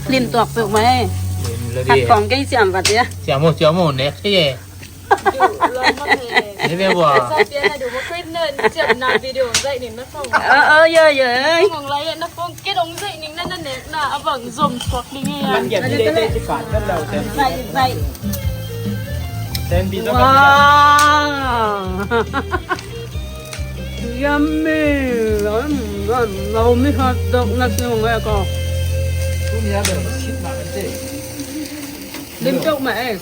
Lim tuak peuh mai. Hạt còn cái chạm vật nhá. Chào mô nè thế gì? Thế về bùa. Ờ ờ giờ giờ ơi. Vậy vậy. Wow. Yummy. Lâu mi hot dog na siung nghe ko. Lim chok mẹ.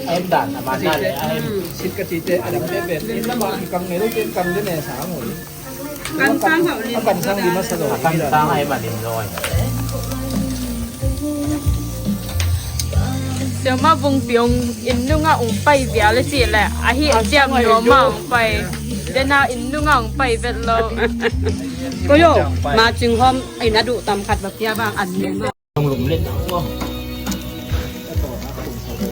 Em đàn là bạn đàn em. Kan sang hậu lim. Kan sang ai mà điểm rồi. 小马翁表因弄啊用拜表了是嘞，阿希接我嘛用拜，然后因弄啊用拜别咯。 Có yo, mà chừng hôm ấy nó đủ tầm khát bạc kia vàng ăn miếng mà. Không lùm lên đúng không?